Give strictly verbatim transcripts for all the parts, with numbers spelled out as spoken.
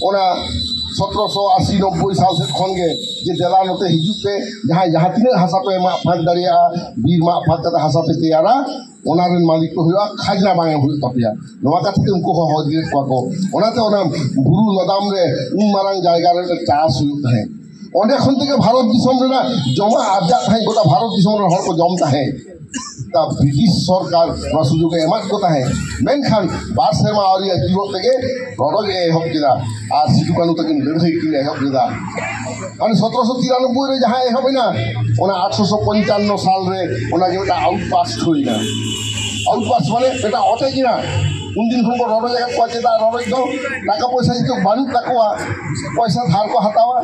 ᱚᱱᱟ ᱥᱚᱛᱨᱚᱥᱚ ᱟᱥᱤ ᱱᱚᱵᱵᱳᱭ ᱥᱟᱞ ᱥᱮᱫ ᱠᱷᱚᱱ ᱜᱮ, ᱡᱮ ᱫᱮᱞᱟ ᱱᱚᱛᱮ ᱦᱤᱡᱩᱜ ᱯᱮ, ᱡᱟᱦᱟᱸᱭ ᱡᱟᱦᱟᱸ ᱛᱤᱱᱟᱹᱜ ᱦᱟᱥᱟ ᱯᱮ ᱢᱟᱜ ᱯᱷᱟᱸᱠ ᱫᱟᱲᱮᱭᱟᱜᱼᱟ, ᱵᱤᱨ ᱢᱟᱜ ᱯᱷᱟᱸᱠ ᱠᱟᱛᱮ ᱦᱟᱥᱟ ᱯᱮ ᱛᱮᱭᱟᱨᱟ, ᱚᱱᱟ ᱨᱮᱱ ᱢᱟᱹᱞᱤᱠ ᱠᱚ ᱦᱩᱭᱩᱜᱼᱟ, ᱠᱷᱟᱡᱽᱱᱟ ᱵᱟᱝ ᱮᱢ ᱦᱩᱭᱩᱜ ᱛᱟᱯᱮᱭᱟ᱾ ᱱᱚᱣᱟ ᱠᱟᱛᱷᱟ ᱛᱮ ᱩᱱᱠᱩ ᱦᱚᱦᱚ ᱤᱫᱤᱭᱮᱫ ᱠᱚᱣᱟ ᱠᱚ᱾ ᱚᱱᱟᱛᱮ ᱚᱱᱟ ᱵᱩᱨᱩ ᱞᱚᱫᱟᱢ ᱨᱮ ᱩᱱ ᱢᱟᱨᱟᱝ ᱡᱟᱭᱜᱟ ᱨᱮ ᱪᱟᱥ ᱦᱩᱭᱩᱜ ᱛᱟᱦᱮᱸᱫ᱾ ᱚᱸᱰᱮ ᱠᱷᱚᱱ ᱛᱮᱜᱮ ᱵᱷᱟᱨᱚᱛ ᱫᱤᱥᱚᱢ ᱨᱮᱱᱟᱜ ᱡᱚᱢᱟᱜ ᱟᱨᱡᱟᱜ ᱛᱟᱦᱮᱸᱫ, ᱜᱚᱴᱟ ᱵᱷᱟᱨᱚᱛ ᱫᱤᱥᱚᱢ ᱨᱮᱱ ᱦᱚᱲ ᱠᱚ ᱡᱚᱢ ᱛᱟᱦᱮᱸᱫ᱾ ᱛᱟ ᱵᱨᱤᱴᱤᱥ ᱥᱚᱨᱠᱟᱨ ᱱᱚᱣᱟ ᱥᱩᱡᱳᱜᱽ ᱮ ᱮᱢᱟᱫ ᱠᱚ ᱛᱟᱦᱮᱸᱫ᱾ ᱢᱮᱱᱠᱷᱟᱱ ᱵᱟᱨ ᱥᱮᱨᱢᱟ ᱟᱹᱣᱨᱤ ᱟᱹᱪᱩᱨᱚᱜ ᱛᱮᱜᱮ ᱨᱚᱰᱚᱡ ᱮ ᱮᱦᱚᱵ ᱠᱮᱫᱟ ᱟᱨ ᱥᱤᱫᱩ ᱠᱟᱹᱱᱩ ᱛᱟᱹᱠᱤᱱ ᱞᱟᱹᱲᱦᱟᱹᱭ ᱠᱤᱱ ᱮᱦᱚᱵ ᱞᱮᱫᱟ᱾ ᱢᱟᱱᱮ ᱥᱚᱛᱨᱚᱥᱚ ᱛᱤᱨᱟᱱᱚᱵᱵᱳᱭ ᱨᱮ ᱡᱟᱦᱟᱸ ᱮᱦᱚᱵ ᱮᱱᱟ, ᱚᱱᱟ ᱟᱴᱷᱨᱚᱥᱚ ᱯᱚᱧᱪᱟᱱᱱᱚ ᱥᱟᱞ ᱨᱮ ᱚᱱᱟ ᱜᱮ ᱢᱤᱫᱴᱟᱝ ᱟᱣᱩᱴᱯᱟᱥᱴ ᱦᱩᱭᱱᱟ᱾ ᱟᱣᱩᱴᱯᱟᱥᱴ ᱢᱟᱱᱮ ᱢᱤᱫᱴᱟᱝ ᱚᱴᱮᱡ ᱮᱱᱟ᱾ ᱩᱱᱫᱤᱱ ᱠᱷᱚᱱ ᱠᱚ ᱨᱚᱰᱚᱡ ᱟᱠᱟᱫ ᱠᱚᱣᱟ᱾ ᱪᱮᱫᱟᱜ ᱨᱚᱰᱚᱡ ᱫᱚ? ᱴᱟᱠᱟ ᱯᱚᱭᱥᱟ ᱡᱮᱦᱮᱛᱩ ᱵᱟᱹᱱᱩᱜ ᱛᱟᱠᱚᱣᱟ, ᱯᱚᱭᱥᱟ ᱫᱷᱟᱨ ᱠᱚ ᱦᱟᱛᱟᱣᱟ᱾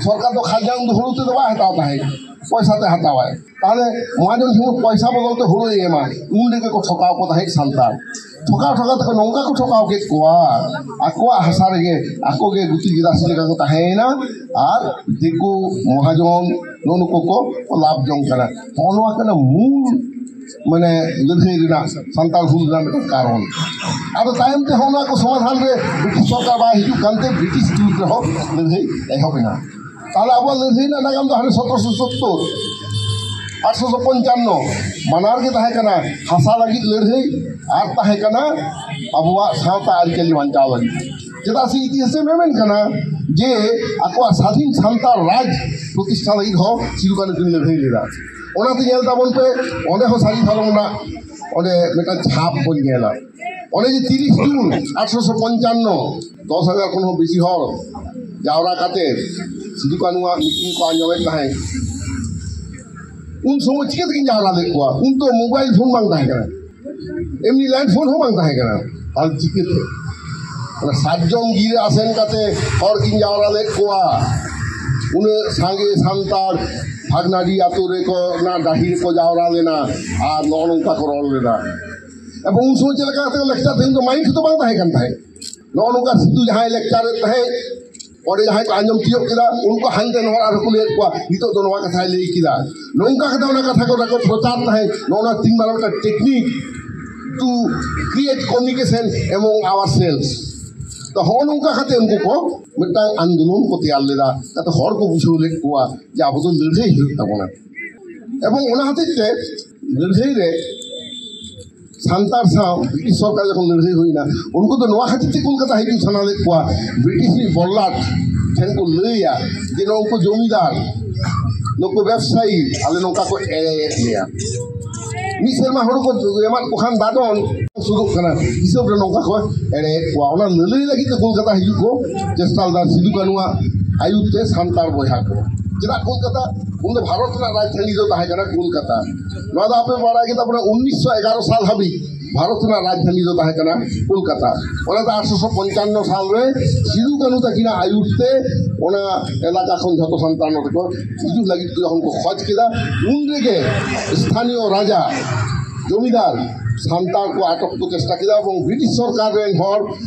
ᱥᱚᱨᱠᱟᱨ ᱫᱚ ᱠᱷᱟᱡᱽᱱᱟ ᱩᱱ ᱫᱚ ᱦᱩᱲᱩ ᱛᱮᱫᱚ ᱵᱟᱭ ᱦᱟᱛᱟᱣ ᱛᱟᱦᱮᱸᱫ, ᱯᱚᱭᱥᱟ ᱛᱮ ᱦᱟᱛᱟᱣᱟᱭ᱾ ᱛᱟᱦᱞᱮ ᱢᱚᱦᱟᱡᱚᱱ ᱴᱷᱮᱱ ᱯᱚᱭᱥᱟ ᱵᱚᱫᱚᱞ ᱛᱮ ᱦᱩᱲᱩᱭ ᱮᱢᱟ, ᱩᱱ ᱨᱮᱜᱮ ᱠᱚ ᱴᱷᱚᱠᱟᱣ ᱠᱚ ᱛᱟᱦᱮᱸᱫ ᱥᱟᱱᱛᱟᱲ᱾ ᱴᱷᱚᱠᱟᱣ ᱴᱷᱚᱠᱟᱣ ᱛᱮᱠᱚ ᱱᱚᱝᱠᱟ ᱠᱚ ᱴᱷᱚᱠᱟᱣ ᱠᱮᱫ ᱠᱚᱣᱟ, ᱟᱠᱚᱣᱟᱜ ᱦᱟᱥᱟ ᱨᱮᱜᱮ ᱟᱠᱚ ᱜᱮ ᱜᱩᱛᱤ ᱜᱤᱨᱟᱥᱤ ᱞᱮᱠᱟ ᱠᱚ ᱛᱟᱦᱮᱸᱭᱮᱱᱟ᱾ ᱟᱨ ᱫᱤᱠᱩ ᱢᱚᱦᱟᱡᱚᱱ ᱱᱩᱜᱼᱩ ᱱᱩᱠᱩ ᱠᱚ ᱞᱟᱵᱷ ᱡᱚᱝ ᱠᱟᱱᱟ᱾ ᱱᱚᱜᱼᱚ ᱱᱚᱣᱟ ᱠᱟᱱᱟ ᱢᱩᱞ, ᱢᱟᱱᱮ, ᱞᱟᱹᱲᱦᱟᱹᱭ ᱨᱮᱱᱟᱜ, ᱥᱟᱱᱛᱟᱲ ᱦᱩᱞ ᱨᱮᱱᱟᱜ ᱢᱤᱫᱴᱟᱝ ᱠᱟᱨᱚᱱ᱾ ᱟᱫᱚ ᱛᱟᱭᱚᱢ ᱛᱮ ᱦᱚᱸ ᱱᱚᱣᱟ ᱠᱚ ᱥᱚᱢᱟᱫᱷᱟᱱ ᱨᱮ ᱵᱨᱤᱴᱤᱥ ᱥᱚᱨᱠᱟᱨ ᱵᱟᱭ ᱦᱤᱡᱩᱜ ᱠᱟᱱᱛᱮ ᱵᱨᱤᱴᱤᱥ ᱵᱤᱨᱩᱫᱽ ᱨᱮᱦᱚᱸ ᱞᱟᱹᱲᱦᱟᱹᱭ ᱮᱦᱚᱵ ᱮᱱᱟ᱾ ᱛᱟᱦᱞᱮ ᱟᱵᱚᱣᱟᱜ ᱞᱟᱹᱲᱦᱟᱹᱭ ᱨᱮᱱᱟᱜ ᱱᱟᱜᱟᱢ ᱫᱚ ᱦᱟᱱᱮ ᱥᱚᱛᱨᱚᱥᱚ ᱥᱳᱛᱛᱳᱨ, ᱟᱴᱷᱨᱚᱥᱚ ᱯᱚᱧᱪᱟᱱᱱᱚ, ᱵᱟᱱᱟᱨ ᱜᱮ ᱛᱟᱦᱮᱸ ᱠᱟᱱᱟ ᱦᱟᱥᱟ ᱞᱟᱹᱜᱤᱫ ᱞᱟᱹᱲᱦᱟᱹᱭ ᱟᱨ ᱛᱟᱦᱮᱸ ᱠᱟᱱᱟ ᱟᱵᱚᱣᱟᱜ ᱥᱟᱶᱛᱟ ᱟᱹᱨᱤᱪᱟᱹᱞᱤ ᱵᱟᱧᱪᱟᱣ ᱞᱟᱹᱜᱤᱫ᱾ ᱪᱮᱫᱟᱜ ᱥᱮ ᱤᱛᱤᱦᱟᱥ ᱨᱮ ᱢᱮᱢᱮᱱ ᱠᱟᱱᱟ ᱡᱮ ᱟᱠᱚᱣᱟᱜ ᱥᱟᱫᱷᱤᱱ ᱥᱟᱱᱛᱟᱲ ᱨᱟᱡᱽ ᱯᱨᱚᱛᱤᱥᱴᱷᱟ ᱞᱟᱹᱜᱤᱫ ᱦᱚᱸ ᱥᱤᱫᱩ ᱠᱟᱹᱱᱩ ᱠᱤᱱ ᱞᱟᱹᱲᱦᱟᱹᱭ ᱞᱮᱫᱟ᱾ ᱚᱱᱟᱛᱮ ᱧᱮᱞ ᱛᱟᱵᱚᱱ ᱯᱮ, ᱚᱸᱰᱮ ᱦᱚᱸ ᱥᱟᱹᱨᱤ ᱫᱷᱚᱨᱚᱢ ᱨᱮᱱᱟᱜ ᱚᱸᱰᱮ ᱢᱤᱫᱴᱟᱝ ᱪᱷᱟᱯ ᱵᱚᱱ ᱧᱮᱞᱟ᱾ ᱚᱱᱮ ᱡᱮ ᱛᱤᱨᱤᱥ ᱡᱩᱱ ᱟᱴᱷᱨᱚᱥᱚ ᱯᱚᱧᱪᱟᱱᱱᱚ, ᱫᱚᱥ ᱦᱟᱡᱟᱨ ᱠᱷᱚᱱ ᱦᱚᱸ ᱵᱮᱥᱤ ᱦᱚᱲ ᱡᱟᱣᱨᱟ ᱠᱟᱛᱮ ᱥᱤᱫᱩ ᱠᱟᱹᱱᱩᱣᱟᱜ ᱢᱤᱴᱤᱝ ᱠᱚ ᱟᱸᱡᱚᱢᱮᱫ ᱛᱟᱦᱮᱸᱫ᱾ ᱩᱱ ᱥᱚᱢᱚᱭ ᱪᱤᱠᱟᱹ ᱛᱮᱠᱤᱱ ᱡᱟᱣᱨᱟ ᱞᱮᱫ ᱠᱚᱣᱟ? ᱩᱱ ᱫᱚ ᱢᱳᱵᱟᱭᱤᱞ ᱯᱷᱳᱱ ᱵᱟᱝ ᱛᱟᱦᱮᱸ ᱠᱟᱱᱟ, ᱮᱢᱱᱤ ᱞᱮᱱᱰ ᱯᱷᱳᱱ ᱦᱚᱸ ᱵᱟᱝ ᱛᱟᱦᱮᱸ ᱠᱟᱱᱟ᱾ ᱟᱨ ᱪᱤᱠᱟᱹᱛᱮ ᱚᱱᱟ ᱥᱟᱨᱡᱚᱢ ᱜᱤᱨᱟᱹ ᱟᱥᱮᱱ ᱠᱟᱛᱮ ᱦᱚᱲ ᱠᱤᱱ ᱡᱟᱣᱨᱟ ᱞᱮᱫ ᱠᱚᱣᱟ? ᱩᱱᱟᱹᱜ ᱥᱟᱸᱜᱮ ᱥᱟᱱᱛᱟᱲ ᱵᱷᱟᱜᱽᱱᱟᱰᱤ ᱟᱛᱳ ᱨᱮᱠᱚ, ᱚᱱᱟ ᱰᱟᱹᱦᱤ ᱨᱮᱠᱚ ᱡᱟᱣᱨᱟ ᱞᱮᱱᱟ ᱟᱨ ᱱᱚᱜᱼᱚ ᱱᱚᱝᱠᱟ ᱠᱚ ᱨᱚᱲ ᱞᱮᱫᱟ᱾ ᱮᱵᱚᱝ ᱩᱱ ᱥᱚᱢᱚᱭ ᱪᱮᱫ ᱞᱮᱠᱟ ᱠᱟᱛᱮ ᱠᱚ ᱞᱮᱠᱪᱟᱨ ᱛᱟᱦᱮᱸ, ᱩᱱ ᱫᱚ ᱢᱟᱭᱤᱠ ᱦᱚᱸᱛᱚ ᱵᱟᱝ ᱛᱟᱦᱮᱸ ᱠᱟᱱ ᱛᱟᱦᱮᱸᱫ᱾ ᱱᱚᱜᱼᱚ ᱱᱚᱝᱠᱟ ᱥᱤᱫᱷᱩ ᱡᱟᱦᱟᱸᱭ ᱞᱮᱠᱪᱟᱨᱮᱫ ᱛᱟᱦᱮᱸᱫ, ᱚᱸᱰᱮ ᱡᱟᱦᱟᱸᱭ ᱠᱚ ᱟᱸᱡᱚᱢ ᱛᱤᱭᱳᱜ ᱠᱮᱫᱟ, ᱩᱱᱠᱩ ᱦᱟᱱᱛᱮ ᱱᱚᱣᱟ ᱟᱨᱦᱚᱸ ᱠᱚ ᱞᱟᱹᱭᱮᱫ ᱠᱚᱣᱟ, "ᱱᱤᱛᱚᱜ ᱫᱚ ᱱᱚᱣᱟ ᱠᱟᱛᱷᱟᱭ ᱞᱟᱹᱭ ᱠᱮᱫᱟ᱾" ᱱᱚᱝᱠᱟ ᱠᱟᱛᱮ ᱚᱱᱟ ᱠᱟᱛᱷᱟ ᱠᱚ ᱯᱨᱚᱪᱟᱨ ᱛᱟᱦᱮᱸᱫ᱾ ᱱᱚᱜᱼᱚ ᱱᱚᱣᱟ ᱛᱤᱱ ᱢᱟᱨᱟᱝ ᱢᱤᱫᱴᱟᱝ technique to create communication among ourselves᱾ ᱛᱚ, ᱦᱚᱸᱜᱼᱚ ᱱᱚᱝᱠᱟ ᱠᱟᱛᱮ ᱩᱱᱠᱩ ᱠᱚ ᱢᱤᱫᱴᱟᱝ ᱟᱱᱫᱳᱞᱚᱱ ᱠᱚ ᱛᱮᱭᱟᱨ ᱞᱮᱫᱟ, ᱡᱟᱛᱮ ᱦᱚᱲ ᱠᱚ ᱵᱩᱡᱷᱟᱹᱣ ᱞᱮᱫ ᱠᱚᱣᱟ ᱡᱮ ᱟᱵᱚ ᱫᱚ ᱞᱟᱹᱲᱦᱟᱹᱭ ᱦᱩᱭᱩᱜ ᱛᱟᱵᱚᱱᱟ᱾ ᱮᱵᱚᱝ ᱚᱱᱟ ᱦᱚᱛᱮᱡ ᱛᱮ ᱞᱟᱹᱲᱦᱟᱹᱭ ᱨᱮ ᱥᱟᱱᱛᱟᱲ ᱥᱟᱶ ᱵᱨᱤᱴᱤᱥ ᱥᱚᱨᱠᱟᱨ ᱡᱚᱠᱷᱚᱱ ᱞᱟᱹᱲᱦᱟᱹᱭ ᱦᱩᱭᱱᱟ, ᱩᱱᱠᱩ ᱫᱚ ᱱᱚᱣᱟ ᱠᱷᱟᱹᱛᱤᱨ ᱛᱮ ᱠᱳᱞᱠᱟᱛᱟ ᱦᱤᱡᱩᱜ ᱥᱟᱱᱟ ᱞᱮᱫ ᱠᱚᱣᱟ, ᱵᱨᱤᱴᱤᱥ ᱨᱤᱡ ᱵᱚᱞᱞᱟᱴ ᱴᱷᱮᱱ ᱠᱚ ᱞᱟᱹᱭᱟ ᱡᱮ ᱱᱩᱠᱩ ᱡᱚᱢᱤᱫᱟᱨ, ᱱᱩᱠᱩ ᱵᱮᱵᱽᱥᱟᱭᱤ, ᱟᱞᱮ ᱱᱚᱝᱠᱟ ᱠᱚ ᱮᱲᱮᱭᱮᱫ ᱞᱮᱭᱟ᱾ ᱢᱤᱫ ᱥᱮᱨᱢᱟ ᱦᱩᱲᱩ ᱠᱚ ᱮᱢᱟᱫ ᱠᱚ ᱠᱷᱟᱱ ᱫᱟᱫᱚᱱ ᱥᱩᱫᱩᱜ ᱠᱟᱱᱟ ᱦᱤᱥᱟᱹᱵ ᱨᱮ ᱱᱚᱝᱠᱟ ᱠᱚ ᱮᱲᱮᱭᱮᱫ ᱠᱚᱣᱟ᱾ ᱚᱱᱟ ᱞᱟᱹᱞᱟᱹᱭ ᱞᱟᱹᱜᱤᱫ ᱛᱮ ᱠᱳᱞᱠᱟᱛᱟ ᱦᱤᱡᱩᱜ ᱠᱚ ᱪᱮᱥᱴᱟ ᱞᱮᱫᱟ ᱥᱤᱫᱩ ᱠᱟᱹᱱᱩᱣᱟᱜ ᱟᱹᱭᱩᱨ ᱛᱮ ᱥᱟᱱᱛᱟᱲ ᱵᱚᱭᱦᱟ ᱠᱚ᱾ ᱪᱮᱫᱟᱜ ᱠᱳᱞᱠᱟᱛᱟ? ᱩᱱᱫᱚ ᱵᱷᱟᱨᱚᱛ ᱨᱮᱱᱟᱜ ᱨᱟᱡᱽᱫᱷᱟᱱᱤ ᱫᱚ ᱛᱟᱦᱮᱸ ᱠᱟᱱᱟ ᱠᱳᱞᱠᱟᱛᱟ᱾ ᱱᱚᱣᱟ ᱫᱚ ᱟᱯᱮ ᱵᱟᱲᱟᱭ ᱜᱮ ᱛᱟᱵᱚᱱᱟ, ᱩᱱᱤᱥᱥᱚ ᱮᱜᱟᱨᱚ ᱥᱟᱞ ᱦᱟᱹᱵᱤᱡ ᱵᱷᱟᱨᱚᱛ ᱨᱮᱱᱟᱜ ᱨᱟᱡᱽᱫᱷᱟᱱᱤ ᱫᱚ ᱛᱟᱦᱮᱸ ᱠᱟᱱᱟ ᱠᱳᱞᱠᱟᱛᱟ᱾ ᱚᱱᱟᱛᱮ ᱟᱴᱷᱨᱚᱥᱚ ᱯᱚᱧᱪᱟᱱᱱᱚ ᱥᱟᱞ ᱨᱮ ᱥᱤᱫᱩ ᱠᱟᱹᱱᱩ ᱛᱟᱹᱠᱤᱱᱟᱜ ᱟᱹᱭᱩᱨ ᱛᱮ ᱚᱱᱟ ᱮᱞᱟᱠᱟ ᱠᱷᱚᱱ ᱡᱷᱚᱛᱚ ᱥᱟᱱᱛᱟᱲ ᱱᱚᱰᱮ ᱠᱚ ᱦᱤᱡᱩᱜ ᱞᱟᱹᱜᱤᱫ ᱠᱚ ᱡᱚᱠᱷᱚᱱ ᱠᱚ ᱠᱷᱚᱡᱽ ᱠᱮᱫᱟ, ᱩᱱ ᱨᱮᱜᱮ ᱥᱛᱷᱟᱱᱤᱭᱚ ᱨᱟᱡᱟ, ᱡᱚᱢᱤᱫᱟᱨ ᱥᱟᱱᱛᱟᱲ ᱠᱚ ᱟᱴᱚᱠ ᱠᱚ ᱪᱮᱥᱴᱟ ᱠᱮᱫᱟ ᱮᱵᱚᱝ ᱵᱨᱤᱴᱤᱥ ᱥᱚᱨᱠᱟᱨ ᱨᱮᱱ ᱦᱚᱲ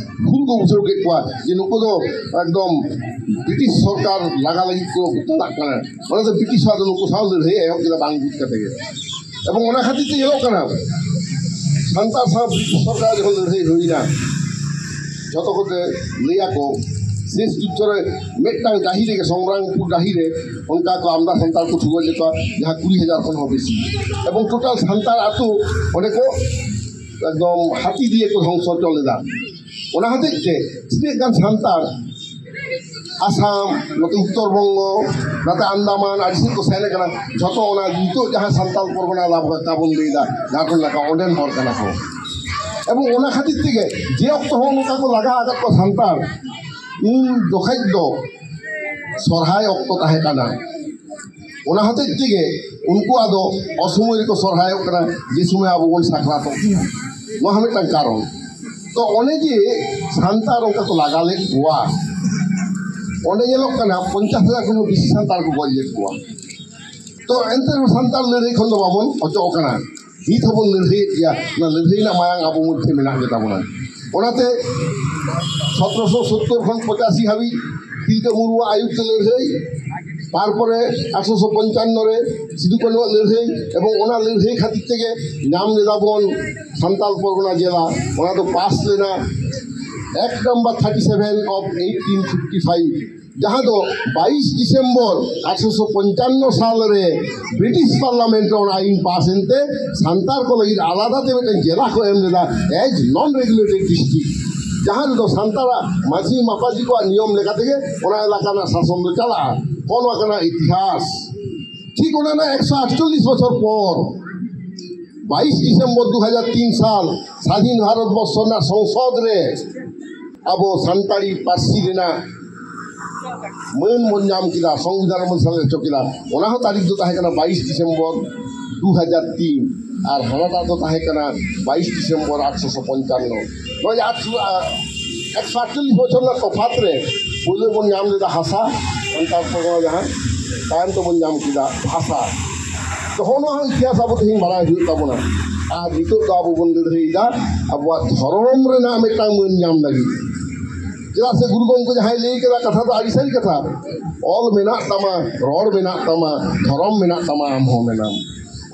ᱵᱷᱩᱞ ᱠᱚ ᱵᱩᱡᱷᱟᱹᱣ ᱠᱮᱫ ᱠᱚᱣᱟ ᱡᱮ ᱱᱩᱠᱩ ᱫᱚ ᱮᱠᱫᱚᱢ ᱵᱨᱤᱴᱤᱥ ᱥᱚᱨᱠᱟᱨ ᱞᱟᱜᱟ ᱞᱟᱹᱜᱤᱫ ᱠᱚ ᱪᱟᱞᱟᱜ ᱠᱟᱱᱟ᱾ ᱚᱱᱟᱛᱮ ᱵᱨᱤᱴᱤᱥ ᱥᱟᱶ ᱫᱚ ᱱᱩᱠᱩ ᱥᱟᱶ ᱞᱟᱹᱲᱦᱟᱹᱭ ᱮᱦᱚᱵ ᱠᱮᱫᱟ ᱵᱟᱝ ᱵᱩᱡᱽ ᱠᱟᱛᱮ ᱜᱮ᱾ ᱮᱵᱚᱝ ᱚᱱᱟ ᱠᱷᱟᱹᱛᱤᱨ ᱛᱮ ᱧᱮᱞᱚᱜ ᱠᱟᱱᱟ, ᱥᱟᱱᱛᱟᱲ ᱥᱟᱶ ᱵᱨᱤᱴᱤᱥ ᱥᱚᱨᱠᱟᱨ ᱡᱚᱠᱷᱚᱱ ᱞᱟᱹᱲᱦᱟᱹᱭ ᱦᱩᱭᱱᱟ, ᱡᱷᱚᱛᱚ ᱠᱚᱛᱮ ᱞᱟᱹᱭᱟᱠᱚ, ᱥᱮᱥ ᱡᱩᱫᱽᱫᱷᱚ ᱨᱮ ᱢᱤᱫᱴᱟᱝ ᱰᱟᱹᱦᱤ ᱨᱮᱜᱮ, ᱥᱚᱝᱜᱨᱟᱢᱯᱩᱨ ᱰᱟᱹᱦᱤ ᱨᱮ, ᱚᱱᱠᱟ ᱠᱚ ᱟᱢᱫᱟ ᱥᱟᱱᱛᱟᱲ ᱠᱚ ᱴᱷᱩᱣᱟᱹ ᱞᱮᱫ ᱠᱚᱣᱟ, ᱡᱟᱦᱟᱸ ᱠᱩᱲᱤ ᱦᱟᱡᱟᱨ ᱠᱷᱚᱱ ᱦᱚᱸ ᱵᱮᱥᱤ᱾ ᱮᱵᱚᱝ ᱴᱳᱴᱟᱞ ᱥᱟᱱᱛᱟᱲ ᱟᱹᱛᱩ ᱚᱸᱰᱮ ᱠᱚ ᱮᱠᱫᱚᱢ ᱦᱟᱹᱛᱤ ᱫᱤᱭᱮ ᱠᱚ ᱫᱷᱚᱝᱥᱚ ᱦᱚᱪᱚ ᱞᱮᱫᱟ᱾ ᱚᱱᱟ ᱦᱚᱛᱮᱡ ᱛᱮ ᱛᱤᱱᱟᱹᱜ ᱜᱟᱱ ᱥᱟᱱᱛᱟᱲ ᱟᱥᱟᱢ, ᱱᱚᱛᱮ ᱩᱛᱛᱚᱨ ᱵᱚᱝᱜᱚ, ᱱᱚᱛᱮ ᱟᱱᱫᱟᱢᱟᱱ ᱟᱹᱰᱤ ᱥᱮᱫ ᱠᱚ ᱥᱮᱱ ᱟᱠᱟᱱᱟ, ᱡᱷᱚᱛᱚ ᱚᱱᱟ ᱱᱤᱛᱚᱜ ᱡᱟᱦᱟᱸ ᱥᱟᱱᱛᱟᱲ ᱯᱚᱨᱜᱚᱱᱟ ᱞᱟᱵᱷ ᱠᱟᱛᱷᱟ ᱵᱚᱱ ᱞᱟᱹᱭᱫᱟ, ᱡᱷᱟᱲᱠᱷᱚᱸᱰ ᱱᱟᱠᱷᱟ, ᱚᱸᱰᱮᱱ ᱦᱚᱲ ᱠᱟᱱᱟ ᱠᱚ᱾ ᱮᱵᱚᱝ ᱚᱱᱟ ᱠᱷᱟᱹᱛᱤᱨ ᱛᱮᱜᱮ ᱡᱮ ᱚᱠᱛᱚ ᱦᱚᱸ ᱱᱚᱝᱠᱟ ᱠᱚ ᱞᱟᱜᱟ ᱟᱠᱟᱫ ᱠᱚᱣᱟ ᱥᱟᱱᱛᱟᱲ, ᱩᱱ ᱡᱚᱠᱷᱮᱡ ᱫᱚ ᱥᱚᱨᱦᱟᱭ ᱚᱠᱛᱚ ᱛᱟᱦᱮᱸ ᱠᱟᱱᱟ᱾ ᱚᱱᱟ ᱦᱚᱛᱮᱡ ᱛᱮᱜᱮ ᱩᱱᱠᱩᱣᱟᱜ ᱫᱚ ᱚᱥᱚᱢᱚᱭ ᱨᱮᱠᱚ ᱥᱚᱨᱦᱟᱭᱚᱜ ᱠᱟᱱᱟ, ᱡᱮ ᱥᱚᱢᱚᱭ ᱟᱵᱚ ᱵᱚᱱ ᱥᱟᱠᱨᱟᱛᱚᱜ ᱠᱟᱱᱟ᱾ ᱱᱚᱣᱟ ᱦᱚᱸ ᱢᱤᱫᱴᱟᱝ ᱠᱟᱨᱚᱱ᱾ ᱛᱚ ᱚᱱᱮ ᱡᱮ ᱥᱟᱱᱛᱟᱲ ᱚᱱᱠᱟ ᱠᱚ ᱞᱟᱜᱟ ᱞᱮᱫ ᱠᱚᱣᱟ, ᱚᱸᱰᱮ ᱧᱮᱞᱚᱜ ᱠᱟᱱᱟ ᱯᱚᱧᱪᱟᱥ ᱦᱟᱡᱟᱨ ᱠᱷᱚᱱ ᱦᱚᱸ ᱵᱮᱥᱤ ᱥᱟᱱᱛᱟᱲ ᱠᱚ ᱜᱚᱡ ᱞᱮᱫ ᱠᱚᱣᱟ᱾ ᱛᱚ ᱮᱱᱛᱮ ᱨᱮᱦᱚᱸ ᱥᱟᱱᱛᱟᱲ ᱞᱟᱹᱲᱦᱟᱹᱭ ᱠᱷᱚᱱ ᱫᱚ ᱵᱟᱵᱚᱱ ᱚᱪᱚᱜ ᱠᱟᱱᱟ᱾ ᱱᱤᱛ ᱦᱚᱸᱵᱚᱱ ᱞᱟᱹᱲᱦᱟᱹᱭᱮᱫ ᱜᱮᱭᱟ᱾ ᱚᱱᱟ ᱞᱟᱹᱲᱦᱟᱹᱭ ᱨᱮᱱᱟᱜ ᱢᱟᱭᱟᱝ ᱟᱵᱚ ᱢᱚᱫᱽᱫᱷᱮ ᱢᱮᱱᱟᱜ ᱜᱮᱛᱟ ᱵᱚᱱᱟ᱾ ᱚᱱᱟᱛᱮ ᱥᱚᱛᱨᱚᱥᱚ ᱥᱳᱛᱛᱳᱨ ᱠᱷᱚᱱ ᱯᱚᱸᱪᱟᱥᱤ ᱦᱟᱹᱵᱤᱡ ᱛᱤᱞᱠᱟᱹ ᱢᱩᱨᱢᱩᱣᱟᱜ ᱟᱹᱭᱩᱨ ᱛᱮ ᱞᱟᱹᱲᱦᱟᱹᱭ, ᱛᱟᱨᱯᱚᱨᱮ ᱟᱴᱷᱨᱚᱥᱚ ᱯᱚᱧᱪᱟᱱᱱᱚ ᱨᱮ ᱥᱤᱫᱩ ᱠᱟᱹᱱᱩᱣᱟᱜ ᱞᱟᱹᱲᱦᱟᱹᱭ, ᱮᱵᱚᱝ ᱚᱱᱟ ᱞᱟᱹᱲᱦᱟᱹᱭ ᱠᱷᱟᱹᱛᱤᱨ ᱛᱮᱜᱮ ᱧᱟᱢ ᱞᱮᱫᱟ ᱵᱚᱱ ᱥᱟᱱᱛᱟᱲ ᱯᱚᱨᱜᱚᱱᱟ ᱡᱮᱞᱟ᱾ ᱚᱱᱟ ᱫᱚ ᱯᱟᱥ ᱞᱮᱱᱟ Act number thirty seven of eighteen fifty five, ᱡᱟᱦᱟᱸ ᱫᱚ ᱵᱟᱭᱤᱥ ᱰᱤᱥᱮᱢᱵᱚᱨ ᱟᱴᱷᱨᱚᱥᱚ ᱯᱚᱧᱪᱟᱱᱱᱚ ᱥᱟᱞ ᱨᱮ ᱵᱨᱤᱴᱤᱥ ᱯᱟᱨᱞᱟᱢᱮᱱᱴ ᱨᱮ ᱚᱱᱟ ᱟᱭᱤᱱ ᱯᱟᱥ ᱮᱱᱛᱮ ᱥᱟᱱᱛᱟᱲ ᱠᱚ ᱞᱟᱹᱜᱤᱫ ᱟᱞᱟᱫᱟ ᱛᱮ ᱢᱤᱫᱴᱟᱝ ᱡᱮᱞᱟ ᱠᱚ ᱮᱢ ᱞᱮᱫᱟ, as non regulated district, ᱡᱟᱦᱟᱸ ᱨᱮᱫᱚ ᱥᱟᱱᱛᱟᱲᱟᱜ ᱢᱟᱹᱡᱷᱤ ᱢᱟᱯᱟᱡᱷᱤ ᱠᱚᱣᱟᱜ ᱱᱤᱭᱚᱢ ᱞᱮᱠᱟ ᱛᱮᱜᱮ ᱚᱱᱟ ᱮᱞᱟᱠᱟ ᱨᱮᱱᱟᱜ ᱥᱟᱥᱚᱱ ᱫᱚ ᱪᱟᱞᱟᱜᱼᱟ᱾ ᱱᱚᱣᱟ ᱠᱟᱱᱟ ᱤᱛᱤᱦᱟᱥ᱾ ᱴᱷᱤᱠ ᱚᱱᱟ ᱨᱮᱱᱟᱜ ᱮᱠᱥᱚ ᱟᱴᱪᱚᱞᱞᱤᱥ ᱵᱚᱪᱷᱚᱨ ᱯᱚᱨ ᱵᱟᱭᱤᱥ ᱰᱤᱥᱮᱢᱵᱚᱨ ᱫᱩ ᱦᱟᱡᱟᱨ ᱛᱤᱱ ᱥᱟᱞ ᱥᱟᱫᱷᱤᱱ ᱵᱷᱟᱨᱚᱛ ᱵᱚᱨᱥᱚ ᱨᱮᱱᱟᱜ ᱥᱚᱝᱥᱚᱫ ᱨᱮ ᱟᱵᱚ ᱥᱟᱱᱛᱟᱲᱤ ᱯᱟᱹᱨᱥᱤ ᱨᱮᱱᱟᱜ ᱢᱟᱹᱱ ᱵᱚᱱ ᱧᱟᱢ ᱠᱮᱫᱟ, ᱥᱚᱝᱵᱤᱫᱷᱟᱱ ᱨᱮᱵᱚᱱ ᱥᱮᱞᱮᱫ ᱦᱚᱪᱚ ᱠᱮᱫᱟ᱾ ᱚᱱᱟ ᱦᱚᱸ ᱛᱟᱹᱨᱤᱠᱷ ᱫᱚ ᱛᱟᱦᱮᱸ ᱠᱟᱱᱟ ᱵᱟᱭᱤᱥ ᱰᱤᱥᱮᱢᱵᱚᱨ ᱫᱩ ᱦᱟᱡᱟᱨ ᱛᱤᱱ, ᱟᱨ ᱦᱟᱱᱟᱴᱟᱜ ᱫᱚ ᱛᱟᱦᱮᱸ ᱠᱟᱱᱟ ᱵᱟᱭᱤᱥ ᱰᱤᱥᱮᱢᱵᱚᱨ ᱟᱴᱷᱨᱚᱥᱚ ᱯᱚᱧᱪᱟᱱᱱᱚ᱾ ᱱᱚᱜᱼᱚᱭ ᱡᱮ ᱟᱴ-, ᱟ, ᱮᱠᱥᱚ ᱟᱴᱪᱚᱞᱞᱤᱥ ᱵᱚᱪᱷᱚᱨ ᱨᱮᱱᱟᱜ ᱛᱚᱯᱷᱟᱛ ᱨᱮ ᱯᱳᱭᱞᱳ ᱵᱚᱱ ᱧᱟᱢ ᱞᱮᱫᱟ ᱦᱟᱥᱟ, ᱥᱟᱱᱛᱟᱲ ᱯᱟᱨᱜᱟᱱᱟ ᱡᱟᱦᱟᱸ, ᱛᱟᱭᱚᱢ ᱛᱮᱵᱚᱱ ᱧᱟᱢ ᱠᱮᱫᱟ ᱵᱷᱟᱥᱟ᱾ ᱛᱚ ᱦᱚᱸᱜᱼᱚ ᱱᱚᱣᱟ ᱦᱚᱸ ᱤᱛᱤᱦᱟᱥ ᱟᱵᱚ ᱛᱮᱦᱮᱧ ᱵᱟᱲᱟᱭ ᱦᱩᱭᱩᱜ ᱛᱟᱵᱚᱱᱟ᱾ ᱟᱨ ᱱᱤᱛᱚᱜ ᱫᱚ ᱟᱵᱚ ᱵᱚᱱ ᱞᱟᱹᱲᱦᱟᱹᱭᱮᱫᱟ ᱟᱵᱚᱣᱟᱜ ᱫᱷᱚᱨᱚᱢ ᱨᱮᱱᱟᱜ ᱢᱤᱫᱴᱟᱝ ᱢᱟᱹᱱ ᱧᱟᱢ ᱞᱟᱹᱜᱤᱫ᱾ ᱪᱮᱫᱟᱜ ᱥᱮ ᱜᱩᱨᱩ ᱜᱚᱢᱠᱮ ᱡᱟᱦᱟᱸᱭ ᱞᱟᱹᱭ ᱠᱮᱫᱟ ᱠᱟᱛᱷᱟ ᱫᱚ ᱟᱹᱰᱤ ᱥᱟᱹᱨᱤ ᱠᱟᱛᱷᱟ, ᱚᱞ ᱢᱮᱱᱟᱜ ᱛᱟᱢᱟ, ᱨᱚᱲ ᱢᱮᱱᱟᱜ ᱛᱟᱢᱟ, ᱫᱷᱚᱨᱚᱢ ᱢᱮᱱᱟᱜ ᱛᱟᱢᱟ, ᱟᱢ ᱦᱚᱸ ᱢᱮᱱᱟᱢ᱾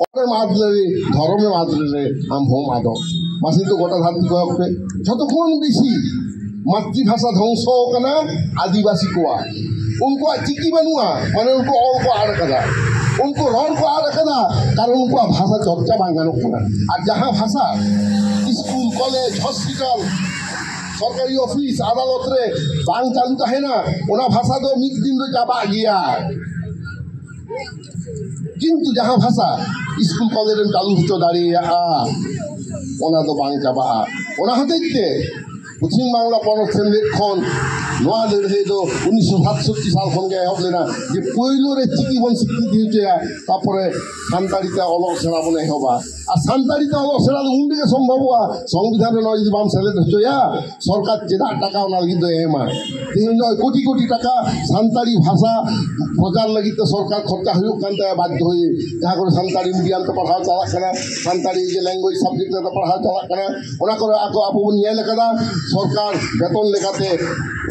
ᱚᱞᱮᱢ ᱟᱫ ᱞᱮᱨᱮ ᱫᱷᱚᱨᱚᱢᱮᱢ ᱟᱫ ᱞᱮᱨᱮ ᱟᱢ ᱦᱚᱸᱢ ᱟᱫᱚᱜ᱾ ᱢᱟᱥᱮ ᱱᱤᱛᱚᱜ ᱜᱚᱴᱟ ᱫᱷᱟᱹᱨᱛᱤ ᱠᱚᱭᱚᱜ ᱯᱮ, ᱡᱷᱚᱛᱚ ᱠᱷᱚᱱ ᱵᱮᱥᱤ ᱢᱟᱛᱨᱤᱵᱷᱟᱥᱟ ᱫᱷᱚᱝᱥᱚ ᱟᱠᱟᱱᱟ ᱟᱹᱫᱤᱵᱟᱹᱥᱤ ᱠᱚᱣᱟᱜ᱾ ᱩᱱᱠᱩᱣᱟᱜ ᱪᱤᱠᱤ ᱵᱟᱹᱱᱩᱜᱼᱟ, ᱢᱟᱱᱮ ᱩᱱᱠᱩ ᱚᱞ ᱠᱚ ᱟᱫ ᱟᱠᱟᱫᱟ, ᱩᱱᱠᱩ ᱨᱚᱲ ᱠᱚ ᱟᱫ ᱟᱠᱟᱫᱟ, ᱠᱟᱨᱚᱱ ᱩᱱᱠᱩᱣᱟᱜ ᱵᱷᱟᱥᱟ ᱪᱚᱨᱪᱟ ᱵᱟᱝ ᱜᱟᱱᱚᱜ ᱠᱟᱱᱟ᱾ ᱟᱨ ᱡᱟᱦᱟᱸ ᱵᱷᱟᱥᱟ ᱥᱠᱩᱞ, ᱠᱚᱞᱮᱡᱽ, ᱦᱚᱥᱯᱤᱴᱟᱞ, ᱥᱚᱨᱠᱟᱨᱤ ᱚᱯᱷᱤᱥ, ᱟᱫᱟᱞᱚᱛ ᱨᱮ ᱵᱟᱝ ᱪᱟᱹᱞᱩ ᱛᱟᱦᱮᱱᱟ, ᱚᱱᱟ ᱵᱷᱟᱥᱟ ᱫᱚ ᱢᱤᱫ ᱫᱤᱱ ᱫᱚ ᱪᱟᱵᱟᱜ ᱜᱮᱭᱟ᱾ ᱠᱤᱱᱛᱩ ᱡᱟᱦᱟᱸ ᱵᱷᱟᱥᱟ ᱥᱠᱩᱞ ᱠᱚᱞᱮᱡᱽ ᱨᱮᱢ ᱪᱟᱹᱞᱩ ᱦᱚᱪᱚ ᱫᱟᱲᱮᱭᱟᱜᱼᱟ, ᱚᱱᱟ ᱫᱚ ᱵᱟᱝ ᱪᱟᱵᱟᱜᱼᱟ᱾ ᱚᱱᱟ ᱦᱚᱛᱮᱡ ᱛᱮ ᱯᱚᱪᱷᱤᱢ ᱵᱟᱝᱞᱟ ᱯᱚᱱᱚᱛ ᱥᱮᱢᱞᱮᱫ ᱠᱷᱚᱱ ᱱᱚᱣᱟ ᱞᱟᱹᱲᱦᱟᱹᱭ ᱫᱚ ᱩᱱᱤᱥᱥᱚ ᱥᱟᱛᱥᱚᱴᱴᱤ ᱥᱟᱞ ᱠᱷᱚᱱ ᱜᱮ ᱮᱦᱚᱵ ᱞᱮᱱᱟ, ᱡᱮ ᱯᱳᱭᱞᱳ ᱨᱮ ᱪᱤᱠᱤ ᱵᱚᱱ ᱥᱤᱠᱨᱤᱛᱤ ᱦᱚᱪᱚᱭᱟ, ᱛᱟᱨᱯᱚᱨᱮ ᱥᱟᱱᱛᱟᱲᱤ ᱛᱮ ᱚᱞᱚᱜ ᱥᱮᱬᱟ ᱵᱚᱱ ᱮᱦᱚᱵᱟ᱾ ᱟᱨ ᱥᱟᱱᱛᱟᱲᱤ ᱛᱮ ᱚᱞᱚᱜ ᱥᱮᱬᱟ ᱫᱚ ᱩᱱ ᱨᱮᱜᱮ ᱥᱚᱢᱵᱷᱚᱵᱚᱜᱼᱟ, ᱥᱚᱝᱵᱤᱫᱷᱟᱱ ᱨᱮ ᱱᱚᱣᱟ ᱡᱩᱫᱤ ᱵᱟᱢ ᱥᱮᱞᱮᱫ ᱦᱚᱪᱚᱭᱟ, ᱥᱚᱨᱠᱟᱨ ᱪᱮᱫᱟᱜ ᱴᱟᱠᱟ ᱚᱱᱟ ᱞᱟᱹᱜᱤᱫ ᱫᱚᱭ ᱮᱢᱟ? ᱛᱮᱦᱮᱧ ᱱᱚᱜᱼᱚᱭ ᱠᱳᱴᱤ ᱠᱳᱴᱤ ᱴᱟᱠᱟ ᱥᱟᱱᱛᱟᱲᱤ ᱵᱷᱟᱥᱟ ᱯᱨᱚᱪᱟᱨ ᱞᱟᱹᱜᱤᱫ ᱛᱮ ᱥᱚᱨᱠᱟᱨ ᱠᱷᱚᱨᱪᱟ ᱦᱩᱭᱩᱜ ᱠᱟᱱ ᱛᱟᱭᱟ ᱵᱟᱫᱽᱫᱷᱚ ᱦᱚᱭᱮ᱾ ᱡᱟᱦᱟᱸ ᱠᱚᱨᱮ ᱥᱟᱱᱛᱟᱲᱤ ᱢᱤᱰᱤᱭᱟᱢ ᱛᱮ ᱯᱟᱲᱦᱟᱣ ᱪᱟᱞᱟᱜ ᱠᱟᱱᱟ, ᱥᱟᱱᱛᱟᱲᱤ ᱡᱮ ᱞᱮᱝᱜᱩᱭᱮᱡᱽ ᱥᱟᱵᱡᱮᱠᱴ ᱨᱮ ᱯᱟᱲᱦᱟᱣ ᱪᱟᱞᱟᱜ ᱠᱟᱱᱟ, ᱚᱱᱟ ᱠᱚᱨᱮ ᱟᱠᱚ, ᱟᱵᱚ ᱵᱚᱱ ᱧᱮᱞ ᱟᱠᱟᱫᱟ, ᱥᱚᱨᱠᱟᱨ ᱵᱮᱛᱚᱱ ᱞᱮᱠᱟᱛᱮ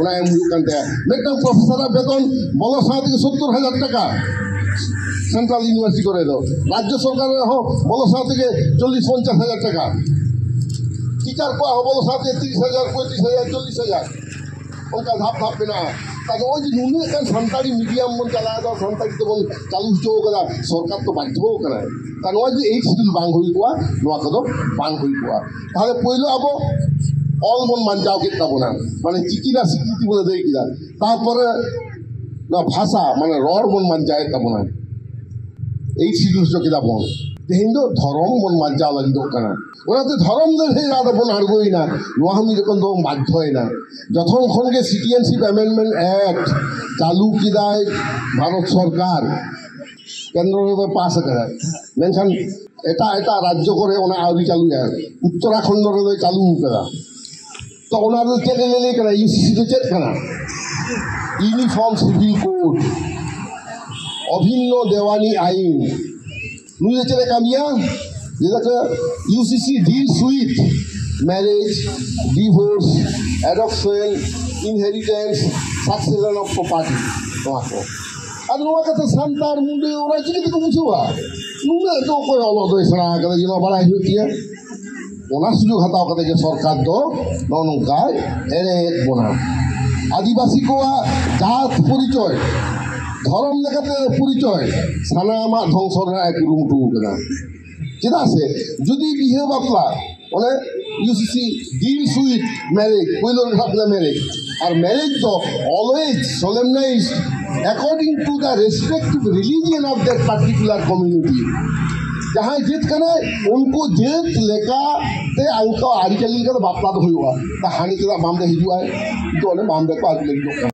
ᱚᱱᱟ ᱮᱢ ᱦᱩᱭᱩᱜ ᱠᱟᱱ ᱛᱟᱭᱟ᱾ ᱢᱤᱫᱴᱟᱝ ᱯᱨᱚᱯᱷᱮᱥᱚᱨᱟᱜ ᱵᱮᱛᱚᱱ ᱵᱚᱞᱚ ᱥᱟᱶ ᱛᱮᱜᱮ ᱥᱚᱛᱛᱚᱨ ᱦᱟᱡᱟᱨ ᱴᱟᱠᱟ, ᱥᱮᱱᱴᱨᱟᱞ ᱤᱭᱩᱱᱤᱵᱷᱟᱨᱥᱤᱴᱤ ᱠᱚᱨᱮ ᱫᱚ, ᱨᱟᱡᱽᱡᱚ ᱥᱚᱨᱠᱟᱨ ᱨᱮᱦᱚᱸ ᱵᱚᱞᱚ ᱥᱟᱶ ᱛᱮᱜᱮ ᱪᱚᱞᱞᱤᱥ ᱯᱚᱧᱪᱟᱥ ᱦᱟᱡᱟᱨ ᱴᱟᱠᱟ᱾ ᱪᱮᱫ ᱴᱤᱪᱟᱨ ᱠᱚᱣᱟᱜ ᱦᱚᱸ ᱵᱚᱞᱚ ᱥᱟᱶᱛᱮ ᱛᱤᱨᱤᱥ ᱦᱟᱡᱟᱨ, ᱯᱚᱸᱭᱛᱨᱤᱥ ᱦᱟᱡᱟᱨ, ᱪᱚᱞᱞᱤᱥ ᱦᱟᱡᱟᱨ, ᱚᱱᱠᱟ ᱫᱷᱟᱯ ᱫᱷᱟᱯ ᱢᱮᱱᱟᱜᱼᱟ᱾ ᱟᱫᱚ ᱱᱚᱜᱼᱚᱭ ᱡᱮ ᱱᱩᱱᱟᱹᱜ ᱜᱟᱱ ᱥᱟᱱᱛᱟᱲᱤ ᱢᱤᱰᱤᱭᱟᱢ ᱵᱚᱱ ᱪᱟᱞᱟᱣᱮᱫᱟ, ᱥᱟᱱᱛᱟᱲᱤ ᱛᱮᱵᱚᱱ ᱪᱟᱹᱞᱩ ᱦᱚᱪᱚ ᱠᱟᱫᱟ, ᱥᱚᱨᱠᱟᱨ ᱛᱚ ᱵᱟᱫᱽᱫᱷᱚ ᱠᱟᱱᱟᱭ᱾ ᱛᱟ ᱱᱚᱣᱟ ᱡᱩᱫᱤ ᱮᱭᱤᱴ ᱥᱤᱰᱩᱞ ᱵᱟᱝ ᱦᱩᱭ ᱠᱚᱜᱼᱟ, ᱱᱚᱣᱟ ᱠᱚᱫᱚ ᱵᱟᱝ ᱦᱩᱭ ᱠᱚᱜᱼᱟ᱾ ᱛᱟᱦᱞᱮ ᱯᱳᱭᱞᱳ ᱟᱵᱚ ᱚᱞ ᱵᱚᱱ ᱵᱟᱧᱪᱟᱣ ᱠᱮᱫ ᱛᱟᱵᱚᱱᱟ, ᱢᱟᱱᱮ ᱪᱤᱠᱤ ᱨᱮᱱᱟᱜ ᱥᱤᱠᱨᱤᱛᱤ ᱵᱚᱱ ᱟᱹᱫᱟᱹᱭ ᱠᱮᱫᱟ᱾ ᱛᱟᱨᱯᱚᱨᱮ ᱱᱚᱣᱟ ᱵᱷᱟᱥᱟ, ᱢᱟᱱᱮ ᱨᱚᱲ ᱵᱚᱱ ᱵᱟᱧᱪᱟᱣᱮᱫ ᱛᱟᱵᱚᱱᱟ, ᱮᱭᱤᱴ ᱥᱤᱰᱩᱞ ᱦᱚᱪᱚ ᱠᱮᱫᱟ ᱵᱚᱱ᱾ ᱛᱮᱦᱮᱧ ᱫᱚ ᱫᱷᱚᱨᱚᱢ ᱵᱚᱱ ᱵᱟᱧᱪᱟᱣ ᱞᱟᱹᱜᱤᱫᱚᱜ ᱠᱟᱱᱟ᱾ ᱚᱱᱟᱛᱮ ᱫᱷᱚᱨᱚᱢ ᱞᱟᱹᱲᱦᱟᱹᱭ ᱨᱮ ᱟᱫᱚ ᱵᱚᱱ ᱟᱬᱜᱚᱭᱮᱱᱟ, ᱱᱚᱣᱟ ᱦᱚᱸ ᱢᱤᱫ ᱨᱚᱠᱚᱢ ᱫᱚ ᱵᱟᱫᱽᱫᱷᱚᱭᱮᱱᱟ᱾ ᱡᱚᱛᱚᱠᱷᱚᱱ ᱠᱷᱚᱱ ᱜᱮ ᱥᱤᱴᱤᱡᱮᱱᱥᱤᱯ ᱟᱢᱮᱱᱰᱢᱮᱱᱴ ᱮᱠᱴ ᱪᱟᱹᱞᱩ ᱠᱮᱫᱟᱭ ᱵᱷᱟᱨᱚᱛ ᱥᱚᱨᱠᱟᱨ, ᱠᱮᱱᱫᱨᱚ ᱨᱮᱫᱚ ᱯᱟᱥ ᱟᱠᱟᱫᱟᱭ, ᱢᱮᱱᱠᱷᱟᱱ ᱮᱴᱟᱜ ᱮᱴᱟᱜ ᱨᱟᱡᱽᱡᱚ ᱠᱚᱨᱮ ᱚᱱᱟ ᱟᱹᱣᱨᱤ ᱪᱟᱹᱞᱩᱭᱟ᱾ ᱩᱛᱛᱚᱨᱟᱠᱷᱚᱱᱰ ᱨᱮᱫᱚᱭ ᱪᱟᱹᱞᱩ ᱟᱠᱟᱫᱟ᱾ ᱛᱚ ᱚᱱᱟ ᱫᱚ ᱪᱮᱫ ᱮ ᱞᱟᱹᱭ ᱠᱟᱱᱟ? ᱤᱭᱩᱥᱤᱥᱤ ᱫᱚ ᱪᱮᱫ ᱠᱟᱱᱟ? ᱤᱭᱩᱱᱤᱯᱷᱚᱨᱢ ᱥᱤᱵᱷᱤᱞ ᱠᱳᱰ, ᱚᱵᱷᱤᱱᱱᱚ ᱫᱮᱣᱟᱱᱤ ᱟᱭᱤᱱ᱾ ᱱᱩᱭ ᱫᱚ ᱪᱮᱫ ᱮ ᱠᱟᱹᱢᱤᱭᱟ? ᱡᱮᱞᱮᱠᱟ, ᱤᱭᱩᱥᱤᱥᱤ deals with marriage, divorce, adoption, inheritance, succession of property, ᱱᱚᱣᱟ ᱠᱚ᱾ ᱟᱫᱚ ᱱᱚᱣᱟ ᱠᱟᱛᱷᱟ ᱥᱟᱱᱛᱟᱲ, ᱢᱩᱱᱰᱟᱹ, ᱚᱱᱟ ᱪᱤᱠᱟᱹ ᱛᱮᱠᱚ ᱵᱩᱡᱷᱟᱹᱣᱟ? ᱱᱩᱱᱟᱹᱜ ᱫᱚ ᱚᱠᱚᱭ ᱚᱞᱚᱜ ᱫᱚᱭ ᱥᱮᱬᱟ ᱟᱠᱟᱫᱟ ᱡᱮ ᱱᱚᱣᱟ ᱵᱟᱲᱟᱭ ᱦᱩᱭᱩᱜ ᱛᱤᱧᱟᱹ? ᱚᱱᱟ ᱥᱩᱡᱳᱜᱽ ᱦᱟᱛᱟᱣ ᱠᱟᱛᱮ ᱜᱮ ᱥᱚᱨᱠᱟᱨ ᱫᱚ ᱱᱚᱜᱼᱚ ᱱᱚᱝᱠᱟᱭ ᱮᱲᱮᱭᱮᱫ ᱵᱚᱱᱟ᱾ ᱟᱹᱫᱤᱵᱟᱹᱥᱤ ᱠᱚᱣᱟᱜ ᱡᱟᱛ ᱯᱚᱨᱤᱪᱚᱭ, ᱫᱷᱚᱨᱚᱢ ᱞᱮᱠᱟᱛᱮ ᱯᱚᱨᱤᱪᱚᱭ, ᱥᱟᱱᱟᱢᱟᱜ ᱫᱷᱚᱝᱥᱚ ᱨᱮᱱᱟᱜ ᱮ ᱠᱩᱨᱩᱢᱩᱴᱩ ᱟᱠᱟᱫᱟ᱾ ᱪᱮᱫᱟᱜ ᱥᱮ ᱡᱩᱫᱤ ᱵᱤᱦᱟᱹ ᱵᱟᱯᱞᱟ, ᱚᱱᱮ ᱤᱭᱩᱥᱤᱥᱤ deals with marriage, ᱯᱳᱭᱞᱳ ᱨᱮ ᱥᱟᱵ ᱠᱮᱫᱟ marriage, ᱟᱨ marriage ᱫᱚ always solemnized according to the respective religion of that particular community. ᱡᱟᱦᱟᱸᱭ ᱡᱟᱹᱛ ᱠᱟᱱᱟᱭ, ᱩᱱᱠᱩ ᱡᱟᱹᱛ ᱞᱮᱠᱟᱛᱮ ᱩᱱᱠᱩ ᱟᱹᱨᱤᱪᱟᱹᱞᱤ ᱞᱮᱠᱟᱛᱮ ᱵᱟᱯᱞᱟ ᱫᱚ ᱦᱩᱭᱩᱜᱼᱟ᱾ ᱛᱟ ᱦᱟᱺᱰᱤ ᱪᱮᱫᱟᱜ ᱵᱟᱢ ᱫᱮ ᱦᱤᱡᱩᱜᱼᱟᱭ? ᱛᱚ ᱚᱱᱮ ᱵᱟᱢ ᱫᱮ ᱠᱚ ᱟᱹᱜᱩ ᱞᱟᱹᱜᱤᱫᱚᱜ ᱠᱟᱱᱟ᱾